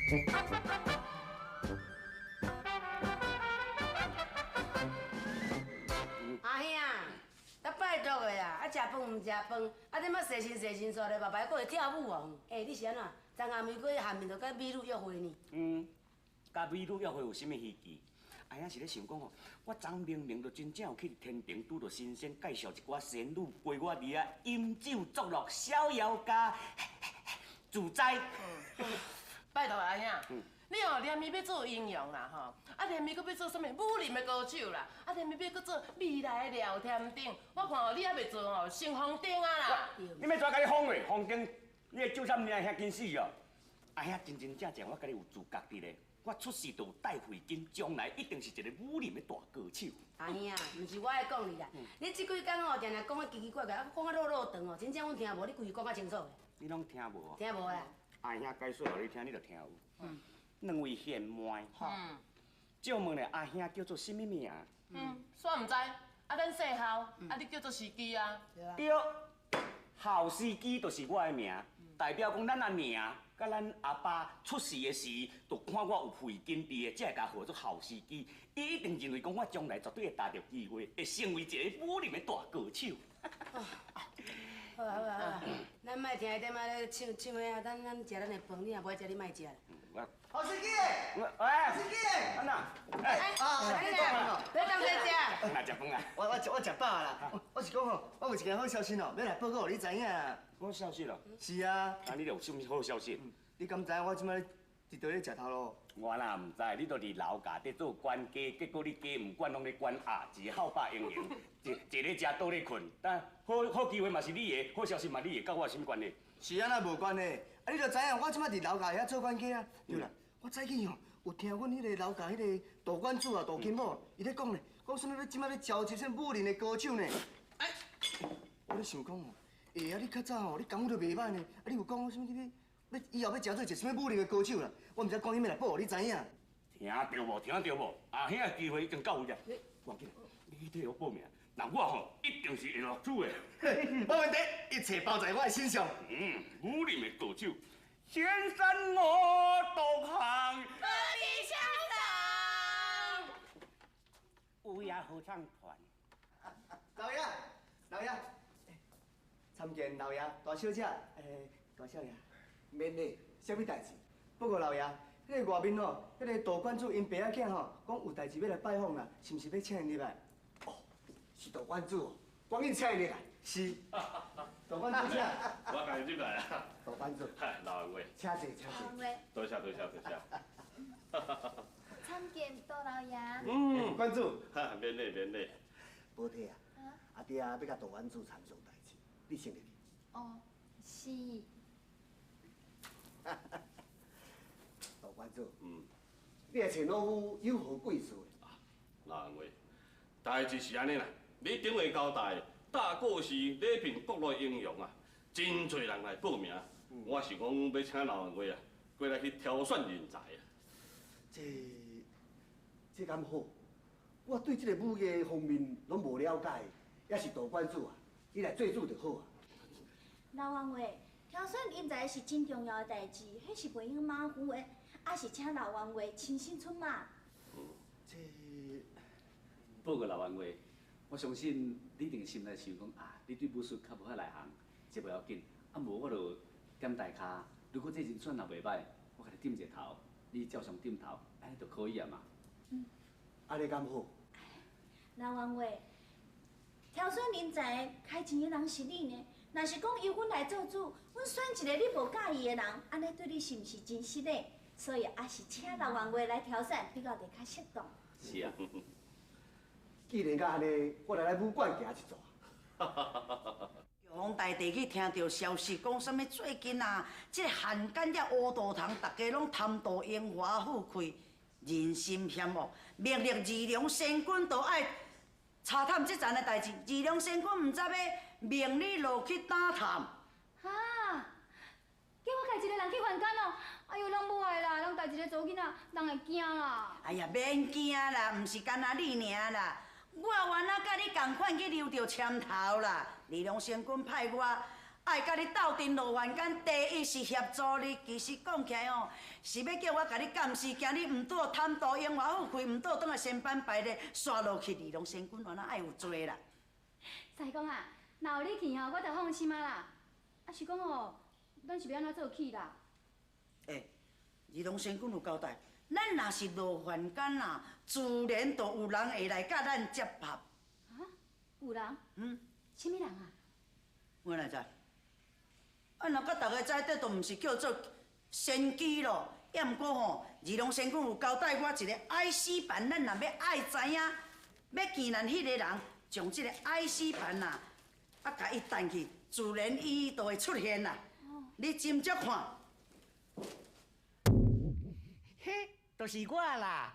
阿兄，咱拜託的啦，啊食飯毋食飯，啊你莫洗身洗身煞咧，白白閣會跳舞哦。欸，你是按怎？昨暗暝閣下面就佮美女約會呢？嗯，佮美女約會有啥物稀奇？阿兄是咧想講吼，我昨明明就真正有去天庭拄著神仙介紹一寡仙女陪我佇遐飲酒作樂、逍遙加自在。拜託阿兄，你哦連伊欲做英雄啦吼，啊連伊閣欲做啥物武林的高手啦，啊連伊欲閣做未來的廖添丁，我看哦你猶未做吼成風頂啊啦！你欲怎共你風咧？風頂，你會咒啥名遐緊死哦？阿兄真真正正，我家己有自覺佇咧。我出世就有帶慧根，將來一定是一個武林的大高手。阿兄，毋是我愛講你啦，你這幾工哦，定定講得奇奇怪怪，啊，講啊落落長哦，真正阮聽無，你規句講較清楚。你攏聽無？聽無啦。阿兄解說予你聽，你就聽有。嗯。兩位賢妹。嗯。借問咧，阿兄叫做啥物名？嗯，煞毋知。啊，咱姓郝，啊，你叫做司機啊。對。郝司機就是我的名，代表講咱阿娘。佮咱阿爸出世的時，就看我有慧根佇的，才會共號做郝司機。伊一定認為講我將來絕對會踏著機會，會成為一個武林的大高手。好啊好啊好啊，咱莫聽伊踮遐咧唱唱彼啊，咱咱食咱的飯，你若無愛食，你莫食啦。郝司機，哎，司機，安怎？哎，啊，你你當在食？哪食飯啊？我食飽啦。我是講吼，我有一件好消息哦，欲來報告予你知影。好消息咯？是啊。啊，你有啥物好消息？你敢知影我這擺佇佗咧食頭路？我哪毋知，你都佇樓下佇做管家，結果你家毋管，攏咧管鴨，一個好霸英雄，一一咧食，倒咧睏。但好好機會嘛是你的，好消息嘛你的，佮我有啥物關係？是按怎無關係？啊，你著知影，我這擺佇樓下遐做管家啊。對啦，我早起吼有聽阮彼個樓下彼個杜館主啊，杜金某，伊咧講咧，講啥物欲這擺欲召集啥武林的高手呢？哎，我咧想講哦，欸啊，你較早吼，你功夫都袂䆀呢，啊，你有講啥物你欲以後欲成做一個啥物武林的高手啦？我毋知講啥物來報予你知影。聽著無？聽著無？阿兄的機會已經到位啊！趕緊，你去替我報名。那我吼一定是會錄取的。無問題，一切包在我的身上。嗯，武林的高手，仙山我獨行，無敵相送。有影合唱團。老爺，老爺，參見老爺，大小姐，欸，大少爺，免禮，啥物代誌？不過老爺，彼個外面吼，彼個杜館主𪜶爸仔囝吼，講有代誌欲來拜訪啦，是毋是欲請𪜶入來？哦，是杜館主哦，趕緊請𪜶入來。是，杜館主請。我家己入來啊。杜館主。嗨，老員外。請坐，請坐。多謝，多謝，多謝。參見杜老爺。嗯，館主。免禮，免禮。無體啊，阿弟啊，欲共杜館主參詳代誌，你先入去。哦，是。杜館主，嗯，你來揣老夫有何貴事？啊，老員外，代誌是按呢啦，你頂回交代，大過是禮聘國內英雄啊，真濟人來報名，我是講欲請老員外啊，過來去挑選人才啊。這這敢好？我對這个武藝方面攏無了解，也是杜館主啊，你來做主就好啊。老員外，挑選人才是真重要的代誌，彼是袂用馬虎的，也是請老員外親身出馬。這報告老員外，我相信你一定心內想講啊，你對武術較無遐內行，這無要緊。啊，無我就點大跤。如果這人選若袂䆀，我共你點一個頭，你照常點頭，按呢就可以啊嘛。嗯。按呢敢好？老員外，挑選人才開錢的人是你呢。若是講由阮來做主，阮選一个你無佮意的人，按呢對你是毋是真失禮？所以也是請老員外來挑選，比較會較適當。是啊。既然按呢，我來來武館行一逝。玉皇大帝去聽著消息，講啥物最近啊，這個漢奸遮烏道堂，逐家攏貪圖榮華富貴，人心險惡，命令二龍仙君都愛查探這層的代誌。二龍仙君毋知欲命你落去打探。哈！叫我家一个人去凡間哦？哎喲，人無愛啦，人帶一个查某囡仔，人會驚啦。哎呀，免驚啦，毋是干焦你爾啦。我原來佮你仝款去溜著籤頭啦。二龍仙君派我愛佮你鬥陣落凡間，第一是協助你，其實講起來吼，是欲叫我共你監視，驚你毋拄貪圖榮華富貴，毋拄轉來仙班排列，煞落去二龍仙君原來愛有罪啦。師公啊，若有你去吼，我就放心啊啦。啊是講哦，咱是欲按怎做起啦？欸，二龍仙君有交代，咱若是落凡間啊，自然就有人會來佮咱接合。啊？有人？嗯。啥物人啊？我哪知？啊，若佮大家知，這就毋是叫做仙機咯。抑毋過吼，二龍仙君有交代我一個 IC 盤，咱若欲愛知影，欲見咱彼个人，將這個 IC 盤啊，啊，共伊彈去，自然伊就會出現啦。你斟酌看。嘿，就是我啦。